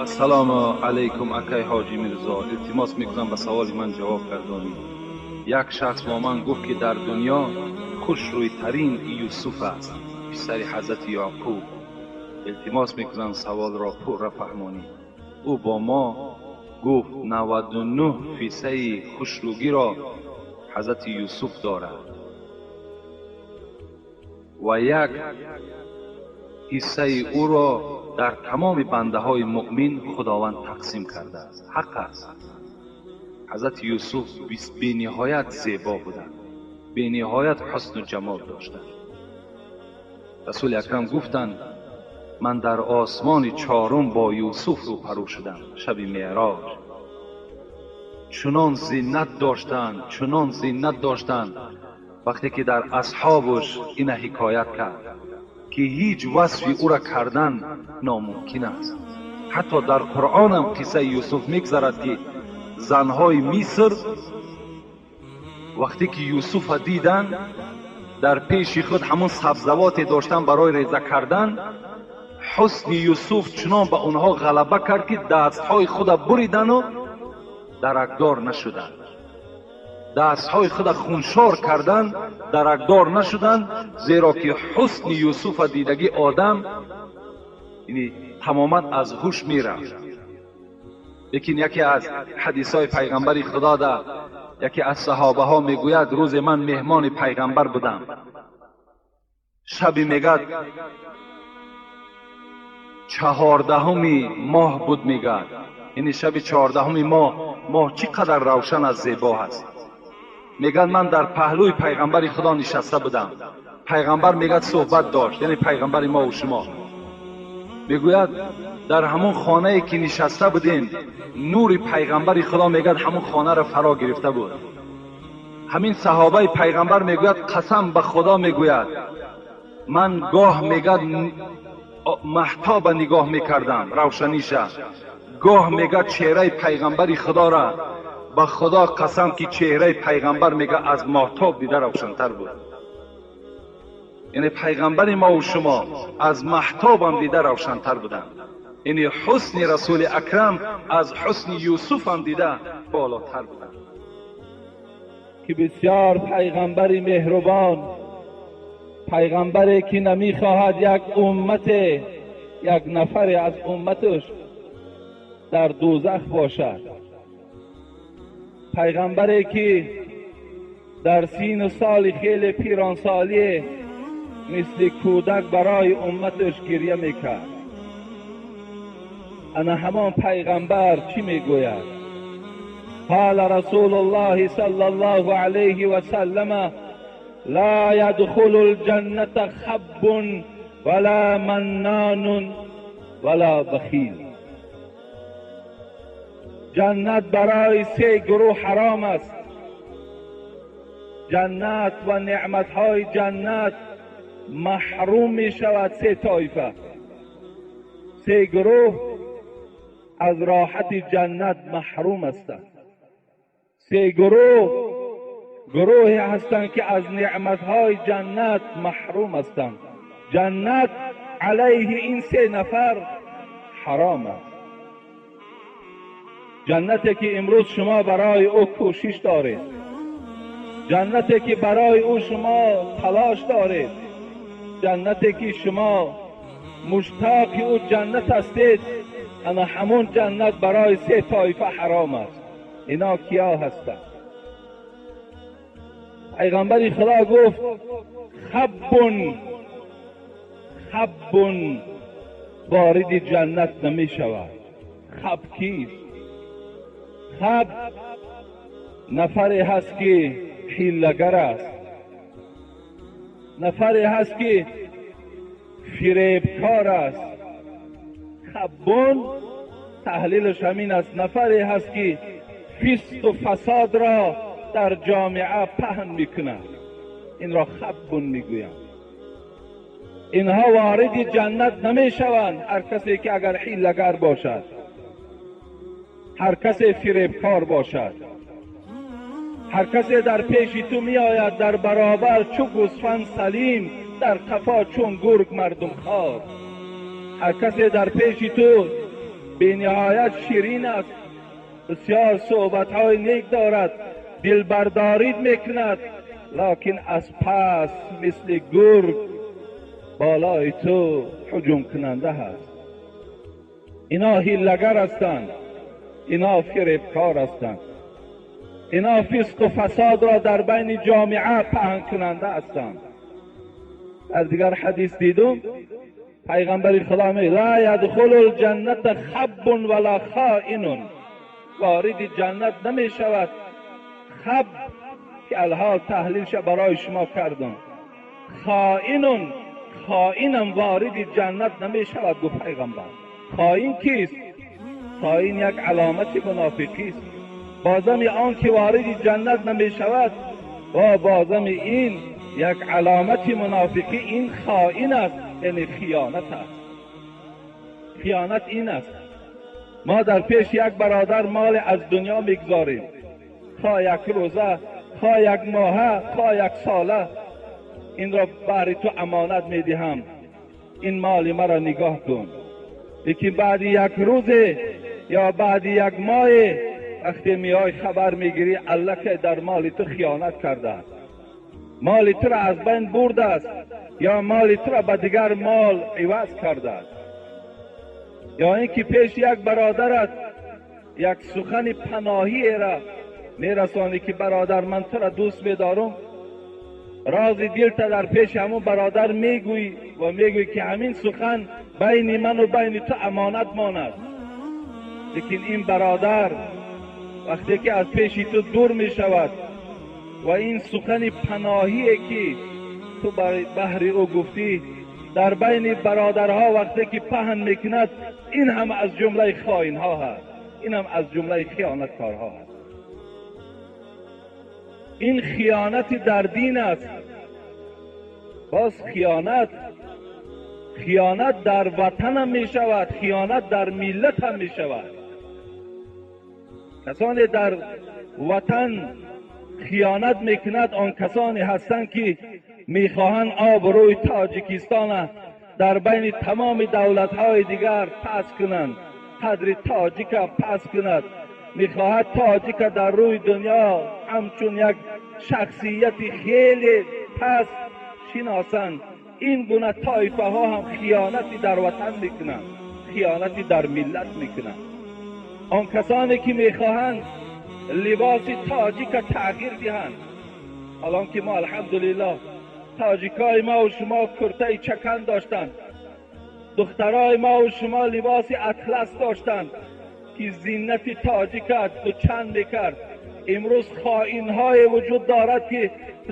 Ассалому алайкум, акай Ҳоҷӣ Мирзо. Илтимос мекунам, ба саволи ман ҷавоб гардонӣ. Як шахс бо ман гуфт, ки дар дунё хушрӯйтарин Юсуф аст, писари ҳазрати Яъқуб. Илтимос мекунам, саволро пурра фаҳмонӣ. Ӯ бо мо гуфт, 99 фисаи хушрӯгиро ҳазрати Юсуф дорад ва як ҳиссаи ӯро дар тамоми бандаҳои муъмин Худованд тақсим кардааст. Ҳақ аст, ҳазрати Юсуф бениҳоят зебо буданд, бениҳоят ҳусну ҷамол доштанд. Расули Акрам гуфтанд: «Ман дар осмони чорум бо Юсуф рӯпарӯ шудам шаби Меъроҷ. Чунон зинат доштанд, чунон зинат доштанд, вақте ки дар асҳобуш ина ҳикоят кард, ки ҳеҷ васфи ӯра кардан номумкин аст. Ҳатто дар Қуръонам қиссаи Юсуф мегзарад, ки занҳои Миср вақте ки Юсуфа диданд, дар пеши худ ҳамон сабзавоте доштанд барои реза кардан, ҳусни Юсуф чунон ба онҳо ғалаба кард, ки дастҳои худа буридану даракдор нашуданд, дастҳои худа хуншор карданд, даракдор нашуданд, зеро ки ҳусни Юсуфа дидагӣ одам тамоман аз ҳуш мерафт. Лекин яке аз ҳадисҳои пайғамбари Худо да яке аз саҳобаҳо мегӯяд: «Рӯзе ман меҳмони пайғамбар будам. Шаби, мегӯяд, 14-уми моҳ буд, мегӯяд, яъне шаби 14-уми моҳ. Моҳ чӣ қадар равшан аст, зебо ҳаст. Мегӯяд, ман дар паҳлӯи пайғамбари Худо нишаста будам. Пайғамбар, мегӯяд, суҳбат дошт, яъне пайғамбари мову шумо. Мегӯяд, дар ҳамон хонае ки нишаста будем, нури пайғамбари Худо, мегӯяд, ҳамон хонаро фаро гирифта буд. Ҳамин саҳобаи пайғамбар мегӯяд: қасам ба Худо, мегӯяд, ман гоҳ, мегӯяд, маҳтоба нигоҳ мекардам, равшаниша, гоҳ, мегӯяд, чеҳраи пайғамбари Худора. Ба Худо қасам, ки чеҳраи пайғамбар, мегӯяд, аз моҳтоб дида равшантар буд. Яъне пайғамбари мову шумо аз маҳтобам дида равшантар буданд. Яъне ҳусни Расули Акрам аз ҳусни Юсуфам дида болотар буданд.» Ки бисёр пайғамбари меҳрубон, пайғамбаре ки намехоҳад як уммате, як нафаре аз умматаш дар дӯзах бошад, пайғамбаре ки дар сину соли хеле пиронсолие мисли кӯдак барои умматаш гиря мекард, ана ҳамон пайғамбар чӣ мегӯяд? قال رسول الله صلى الله عليه وسلم: لا يدخل الجنة خب ولا منان ولا بخيل. Ҷаннат барои се гурӯҳ ҳаром аст. Ҷаннат ва неъматҳои ҷаннат маҳрум мешавад се тоифа, се гурӯҳ аз роҳати ҷаннат маҳрум ҳастанд. Се гурӯҳ гурӯҳе ҳастанд, ки аз неъматҳои ҷаннат маҳрум ҳастанд. Ҷаннат алайҳи ин се нафар ҳаром аст. Ҷаннате ки имрӯз шумо барои ӯ кӯшиш доред, ҷаннате ки барои ӯ шумо талош доред, ҷаннате ки шумо муштоқи ӯ ҷаннат ҳастед, ана ҳамон ҷаннат барои се тоифа ҳаром аст. Ино киё ҳастанд? Пайғамбари Худо гуфт: خب، خب вориди ҷаннат намешавад. Хаб кист? Хаб нафаре ҳаст, ки ҳилагар аст, нафаре ҳаст, ки фиребкор аст. Хаббун таҳлилаш ҳамин аст: нафаре ҳаст, ки фисқу фасодро дар ҷомеа паҳн мекунад. Инро хаббун мегӯянд. Инҳо вориди ҷаннат намешаванд. Ҳар касе ки агар ҳилагар бошад, ҳар касе фиребкор бошад, ҳар касе дар пеши ту меояд, дар баробар чу гӯсфанд салим, дар қафо чун гург мардумхор, ҳар касе дар пеши ту Бениҳоят ширин аст, бисёр суҳбатҳои нек дорад, дилбардорид мекунад, лекин аз пас мисли гург болои ту ҳуҷум кунанда ҳаст. Ино ҳилагар ҳастанд, ино фиребкор ҳастанд, ино фисқу фасодро дар байни ҷомеа паҳн кунанда ҳастанд. Дар дигар ҳадис дидум, пайғамбари Худо мегӯяд: ла ядхулул ҷанната хаббун вала хоинун. Вориди ҷаннат намешавад хаб, ки алҳол таҳлилша барои шумо кардам, хоинун, хоинам вориди ҷаннат намешавад, гуфт пайғамбар. Хоин кист? Хоин як аломати мунофиқист. Бозами он ки вориди ҷаннат намешавад ва бозами ин як аломати мунофиқӣ ин хоин аст, яъне хиёнат аст. Хиёнат ин аст: мо дар пеши як бародар моле аз дунё мегузорем, хоҳ як рӯза, хоҳ як моҳа, хоҳ як сола, инро баҳри ту амонат медиҳам, ин моли маро нигоҳ кун. Лекин баъди як рӯзе ё баъди як моҳе вақте меои хабар мегирӣ, аллакай дар моли ту хиёнат кардааст, моли туро аз байн бурдааст ё моли туро ба дигар мол иваз кардааст. Ё ин ки пеши як бародарат як сухани паноҳиеро мерасонӣ, ки бародар, ман туро дӯст медорам, рози дилта дар пеши ҳамун бародар мегӯӣ ва мегӯӣ, ки ҳамин сухан байни ману байни ту амонат монад. Лекин ин бародар вақте ки аз пеши ту дур мешавад ва ин сухани паноҳие, ки ту баҳри ӯ гуфтӣ, дар байни бародарҳо вақте ки паҳн мекунад, ин ҳам аз ҷумлаи хоинҳо ҳаст, ин ҳам аз ҷумлаи хиёнаткорҳо ҳаст. Ин хиёнати дар дин аст. Боз хиёнат дар ватанам мешавад, хиёнат дар миллатам мешавад. Касоне дар ватан хиёнат мекунад, он касоне ҳастанд, ки мехоҳанд обрӯи Тоҷикистона дар байни тамоми давлатҳои дигар паст кунанд, қадри тоҷика паст кунад, мехоҳад тоҷика дар рӯи дунё ҳамчун як шахсияти хеле паст шиносанд. Ин гуна тоифаҳо ҳам хиёнати дар ватан мекунанд, хиёнати дар миллат мекунанд. Он касоне ки мехоҳанд либоси тоҷика тағйир диҳанд, ҳолон ки мо, алҳамдулиллоҳ, тоҷикои мо шумо куртаи чакан доштанд, духтарои мо шумо либоси атлас доштанд, ки зинати тоҷика дучанд мекард. Имрӯз хоинҳое вуҷуд дорад, ки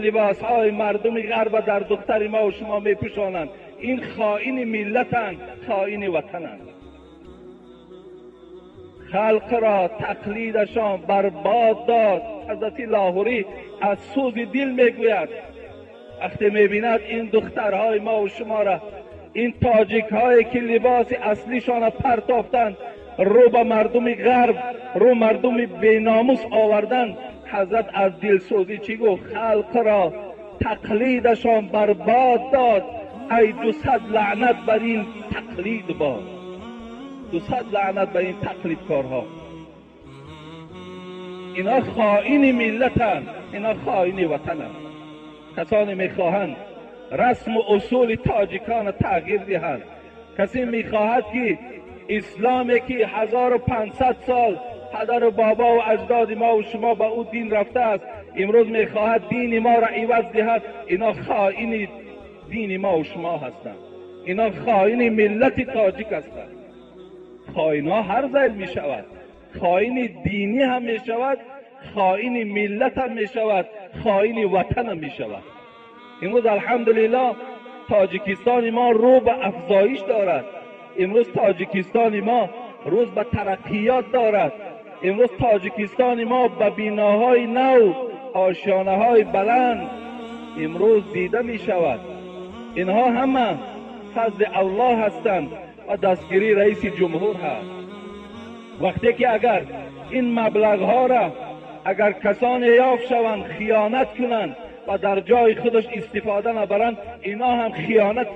либосҳои мардуми ғарба дар духтари мо шумо мепӯшонанд. Ин хоини миллатанд, хоини ватананд. Халқро тақлидашон барбод дод. Ҳазрати Лоҳурӣ аз сӯзи дил мегӯяд, вақте мебинад ин духтарҳои мо шуморо, ин тоҷикҳое ки либоси аслишонро партофтанд, рӯ ба мардуми ғарб, рӯ мардуми беномус оварданд, ҳазрат аз дилсӯзӣ чӣ гуфт? Халқро тақлидашон барбод дод, ай 200 лаънат бар ин тақлид бод, 200 лаънат бар ин тақлидкорҳо. Ино хоини миллатанд, ино хоини ватананд. Касоне мехоҳанд расму усули тоҷиконро тағйир диҳанд, касе мехоҳад, ки исломе ки 1500 сол падару бобову аҷдоди мо шумо ба ӯ дин рафтааст, имрӯз мехоҳад дини моро иваз диҳад, ино хоини дини мо шумо ҳастанд, ино хоини миллати тоҷик ҳастанд. Хоинҳо ҳар зайл мешавад: хоини динӣ ҳам мешавад, хоини миллат ҳам мешавад, хоини ватан ҳам мешавад. Имрӯз, алҳамдулиллоҳ, Тоҷикистони мо рӯ ба афзоиш дорад, имрӯз Тоҷикистони мо рӯз ба тараққиёт дорад, имрӯз Тоҷикистони мо ба биноҳои нав, ошёнаҳои баланд имрӯз дида мешавад. Инҳо ҳама фазли Аллоҳ ҳастанд ва дастгирии раиси ҷумҳур ҳаст. Вақте ки агар ин маблағҳоро агар касоне ёфт шаванд, хиёнат кунанд ва дар ҷои худаш истифода набаранд, ино ҳам хиёнат,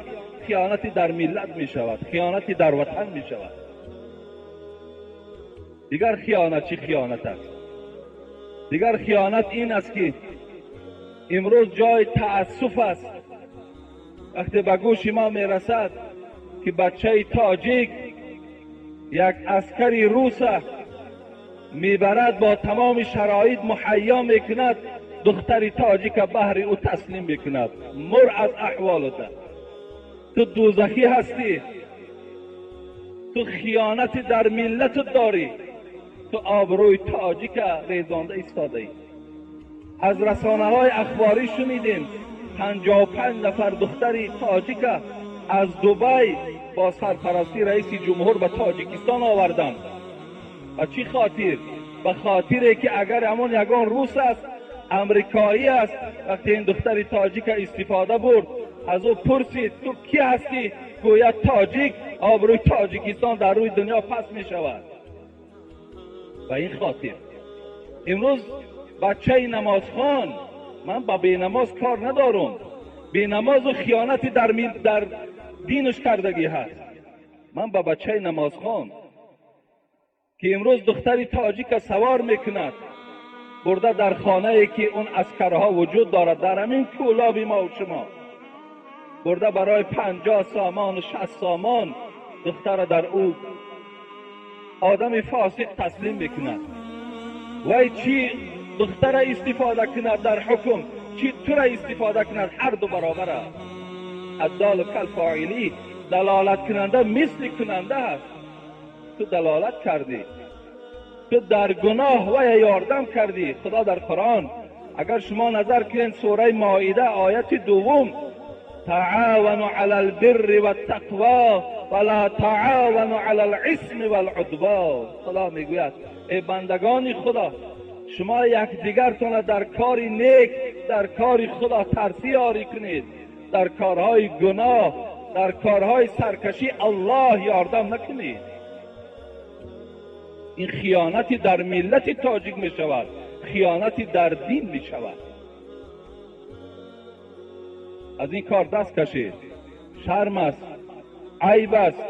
хиёнати дар миллат мешавад, хиёнати дар ватан мешавад. Дигар хиёнат чӣ хиёнат аст? Дигар хиёнат ин аст, ки имрӯз ҷои таассуф аст, вақте ба гӯши мо мерасад, ки бачаи тоҷик як аскари руса мебарад, бо тамоми шароит муҳайё мекунад, духтари тоҷика баҳри ӯ таслим мекунад. Мур аз аҳволата! Ту дӯзахӣ ҳастӣ, ту хиёнати дар миллатат дорӣ, ту обрӯи тоҷика резонда истодаӣ. Аз расонаҳои ахборӣ шунидем, 55 нафар духтари тоҷика аз Дубай бо сарпарастии раиси ҷумҳур ба Тоҷикистон оварданд. Ба чӣ хотир? Ба хотире ки агар ҳамон ягон рус аст, амрикоӣ аст, вақте ин духтари тоҷика истифода бурд, аз ӯ пурсид: «Ту кӣ ҳастӣ?» гӯяд: «Тоҷик». Обрӯи Тоҷикистон дар рӯи дунё паст мешавад. Ба ин хотир имрӯз бачаи намозхон, ман ба бенамоз кор надорам, бенамозу хиёнати дар динаш кардагӣ ҳаст, ман ба бачаи намозхон, ки имрӯз духтари тоҷика савор мекунад, бурда дар хонае ки он аскарҳо вуҷуд дорад, дар ҳамин Кӯлоби мову шумо, бурда барои 50 сомону 60 сомон духтара дар ӯ одами фосиқ таслим мекунад, вай чӣ духтара истифода кунад дар ҳукм, чӣ тура истифода кунад, ҳар ду баробар аст. الدال كالفاعل, далолаткунанда мисли кунанда аст. Ту далолат кардӣ, ту дар гуноҳ вая ёрдам кардӣ. Худо дар Қуръон, агар шумо назар кунед, сураи Моида, ояти дуввум: تعاونوا على البر والتقوى ولا تعاونوا على الإثم والعدوان. Худо мегӯяд: эй бандагони Худо, шумо якдигартона дар кори нек, дар кори худотарсӣ ёрӣ кунед, дар корҳои гуноҳ, дар корҳои саркашӣ Аллоҳ ёрдам накунед. Ин хиёнати дар миллати тоҷик мешавад, хиёнати дар дин мешавад. Аз ин кор даст кашед, шарм аст, айб аст.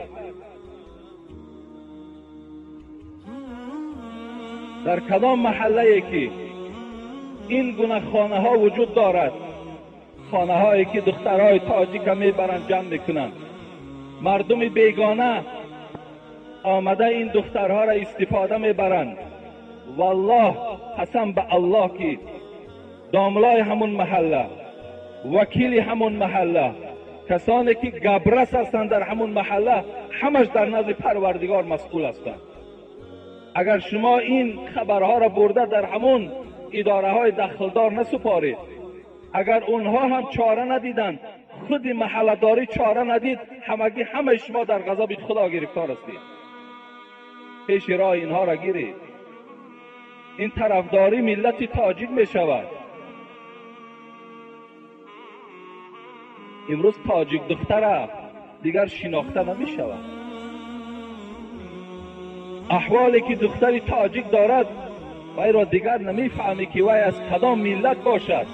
Дар кадом маҳаллае ки ин гуна хонаҳо вуҷуд дорад, хонаҳое ки духтарҳои тоҷика мебаранд, ҷамъ мекунанд, мардуми бегона омада ин духтарҳоро истифода мебаранд, валлоҳ, қасам ба Аллоҳ, ки домлои ҳамун маҳалла, вакили ҳамун маҳалла, касоне ки габрас ҳастанд дар ҳамун маҳалла, ҳамаш дар назди Парвардигор масъул ҳастанд. Агар шумо ин хабарҳоро бурда дар ҳамун идораҳои дахлдор насупоред, агар онҳо ҳам чора надиданд, худи маҳалладорӣ чора надид, ҳамагӣ ҳамаи шумо дар ғазаби Худо гирифтор ҳастед. Пеши роҳи инҳоро гиред. Ин тарафдорӣ миллати тоҷик мешавад. Имрӯз тоҷик духтара дигар шинохта намешавад. Аҳволе ки духтари тоҷик дорад, вайро дигар намефаҳмӣ, ки вай аз кадом миллат бошад.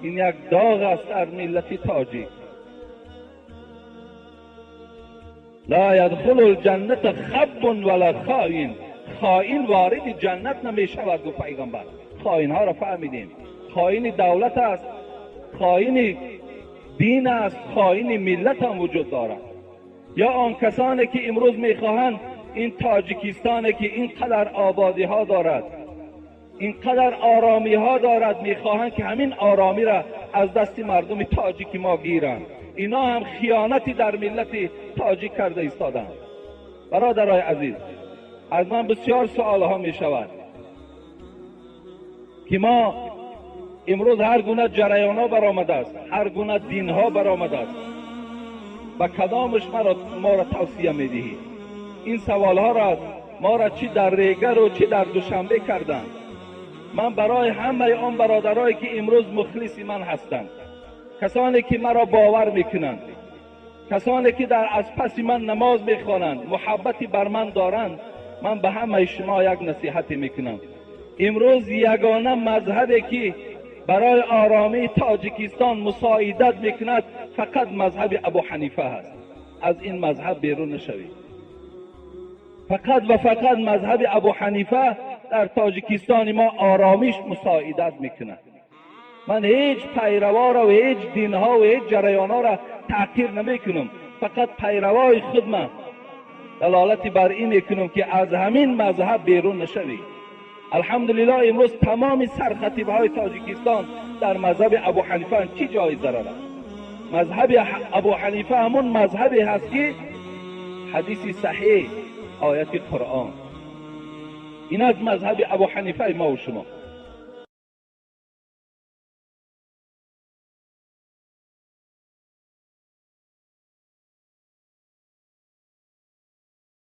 Ин як доғ аст дар миллати тоҷик. لا يدخل الجنة خب ولا خائن. خائن вориди ҷаннат намешавад, гуфт пайғамбар. Хоинҳоро фаҳмидем: хоини давлат аст, хоини дин аст, хоини миллат ҳам вуҷуд дорад. Ё он касоне ки имрӯз мехоҳанд ин Тоҷикистоне ки ин қадар ободиҳо дорад, ин қадар оромиҳо дорад, мехоҳанд ки ҳамин оромиро аз дасти мардуми тоҷики мо гиранд, ино ҳам хиёнати дар миллати тоҷик карда истоданд. Бародарои азиз, аз ман бисёр суолҳо мешавад, ки мо имрӯз ҳар гуна ҷараёнҳо баромадааст, ҳар гуна динҳо баромадааст, ба кадомаш моро тавсия медиҳӣ? Ин саволҳоро моро чӣ дар Регару чӣ дар Душанбе карданд. Ман барои ҳамаи он бародарое ки имрӯз мухлиси ман ҳастанд, касоне ки маро бовар мекунанд, касоне ки дар аз паси ман намоз мехонанд, муҳаббати бар ман доранд, ман ба ҳамаи шумо як насиҳате мекунам. Имрӯз ягона мазҳабе ки барои оромии Тоҷикистон мусоидат мекунад, фақат мазҳаби Абу Ҳанифа ҳаст. Аз ин мазҳаб берун нашавед. Фақат ва фақат мазҳаби Абу Ҳанифа дар Тоҷикистони мо оромиш мусоидат мекунад. Ман ҳеҷ пайравора ва ҳеҷ динҳо ва ҳеҷ ҷараёнҳоро таҳқир намекунам, фақат пайравои худма далолати бар ин мекунам, ки аз ҳамин мазҳаб берун нашавӣ. Алҳамдулиллоҳ, имрӯз тамоми сархатибҳои Тоҷикистон дар мазҳаби Абу Ҳанифа. Чӣ ҷои зарар аст? Мазҳаби Абу Ҳанифа ҳамон мазҳабе ҳаст, ки ҳадиси саҳеҳ, ояти Қуръон. Ин аз мазҳаби Абу Ҳанифаи мо ва шумо.